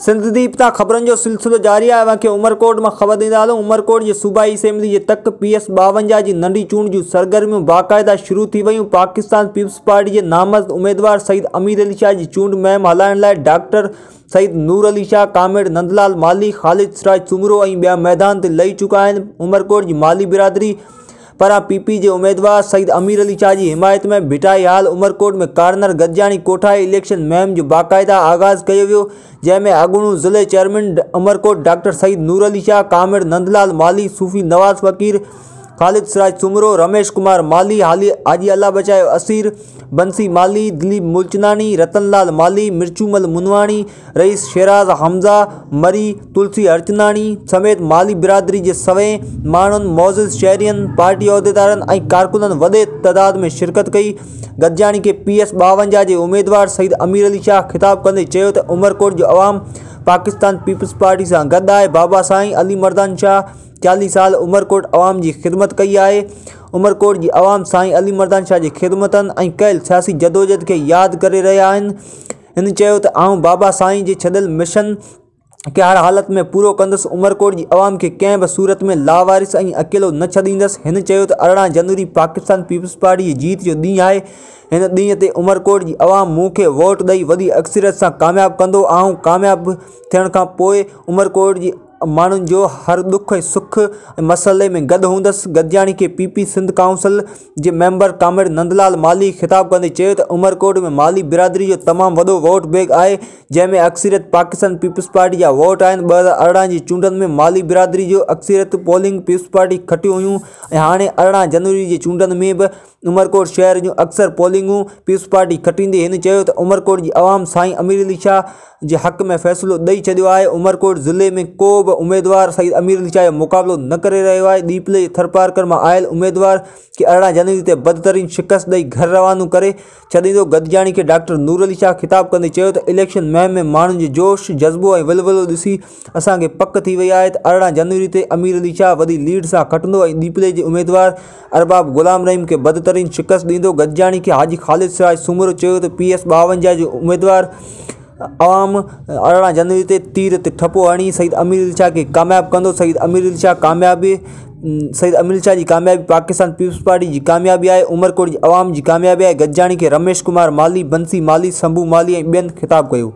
سنڌديپ تان خبرن جو سلسلو جاري آهي اوهان کي عمرڪوٽ مان خبر ڏيندا هلون عمرڪوٽ جي صوبائي اسيمبلي جي تڪ پي ايس 52 جي ننڍي چونڊ جون سرگرميون باقاعده شروع ٿي ويون پاڪستان پيپلز پارٽي جي نامزد اميدوار سيد امير علي شاهه جي چونڊ مهم هلائڻ لاء ڊاڪٽر سيد نور علي شاهه، ڪامريڊ نندلال مالهي، خالد سراج سومرو ۽ ٻيا ميدان تي لهي چڪا آهن. عمرڪوٽ جي مالهي برادري پاران پي پي جي اميدوار سيد امير علي شاهه جي حمايت ۾ ڀٽائي هال عمرڪوٽ ۾ ڪارنر گڏجاڻي ڪوٺائي اليڪشن مهم جو باقاعده آغاز ڪيو ويو جنهن ۾ اڳوڻو ضلعي chairman Umerkot doctor Syed Noor Ali Shah, comrade Nandlal Malhi, Sufi Nawaz Faqir, Khalid Siraj Soomro, Ramesh Kumar Malhi, Haji Allah Bachayo Aseer, Bansi Malhi, Dilip Mulchandani, Ratan Lal Malhi, Marchumal Manwani, Rais Sheraz Hamza Marri, Tulsi Harchandani سميت مالهي برادري جي سوين ماڻهن، معزز شهرين، party عهديدارن ۽ ڪارڪنن وڏي تعداد ۾ شرڪت ڪئي. گڏجاڻي کي پي ايس 52 جي اميدوار سيد امير علي شاهه خطاب ڪندي چيو ته عمرڪوٽ جو عوام پاڪستان پيپلز پارٽي سان گڏ آهي، بابا سائين علي مردان شاهه 40 سال عمرڪوٽ عوام جي خدمت ڪئي آهي، عمرڪوٽ جي عوام سائين علي مردان شاهه جي خدمتن ۽ ڪيل سياسي جدوجهد کي ياد ڪري رهيا آهن، هن چيو ته آئون بابا سائين جي ڇڏيل مشن کي هر حالت ۾ پورو ڪندس، عمرڪوٽ جي عوام کي ڪنهن به صورت ۾ لاوارث ۽ اڪيلو نه ڇڏيندس، هن چيو ته 18 جنوري پاڪستان پيپلز پارٽي جي جيت جو ڏينهن آهي، هن ڏينهن تي عمرڪوٽ جي عوام مون کي ووٽ ڏئي وڏي اڪثريت سان ڪامياب ڪندو، آئون ڪامياب ٿيڻ کانپوء عمرڪوٽ جي ماڻهن جو هر ڏک ۽ سک ۽ مسئلي ۾ گڏ هوندس، گڏجاڻي کي پي پي سنڌ ڪائونسل جي ميمبر ڪامريڊ نندلال مالهي خطاب ڪندي چيو ته عمرڪوٽ ۾ مالهي برادري جو تمام وڏو ووٽ بينڪ آهي جنهن ۾ اڪثريت پاڪستان پيپلز پارٽي جا ووٽ آهن، 2018 جي چونڊن ۾ مالهي برادري جو اڪثريت پولنگ پيپلز پارٽي کٽيون هيون ۽ هاڻي 18 جنوري جي چونڊن ۾ به عمرڪوٽ شهر جون اڪثر پولنگون پيپلز پارٽي کٽيندي. هن چيو ته عمرڪوٽ جي عوام سائين امير علي شاهه جي حق ۾ فيصلو ڏئي ڇڏيو آهي، عمرڪوٽ ضلعي ۾ ڪو به اميدوار سيد امير علي شاهه جو مقابلو نه ڪري رهيو آهي، ڏيپلي ٿرپارڪر مان آيل اميدوار کي 18 جنوري تي بدترين شڪست ڏئي گهر روانو ڪري ڇڏيندو. گڏجاڻي کي ڊاڪٽر نور علي شاهه خطاب ڪندي چيو ته اليڪشن مهم ۾ ماڻهن جي جوش، جذبو ۽ ولولو ڏسي اسان کي پڪ ٿي وئي آهي ته 18 جنوري تي امير علي شاهه وڏي ليڊ سان کٽندو ۽ ڏيپلي جي اميدوار ارباب غلام رحيم کي بدترين شڪست ڏيندو. گڏجاڻي کي حاجي خالد سراج سومرو چيو ته پي ايس 52 جو اميدوار عوام 18 جنوري تي تير تي ٺپو هڻي سيد امير علي شاهه کي ڪامياب ڪندو، سيد امير علي شاهه ڪاميابي سيد امير علي شاهه جي ڪاميابي پاڪستان پيپلز پارٽي جي ڪاميابي آهي، عمرڪوٽ جي عوام جي ڪاميابي آهي، گڏجاڻي کي رميش ڪمار مالهي، بنسي مالهي، سنڀو مالهي ۽ ٻين خطاب ڪيو.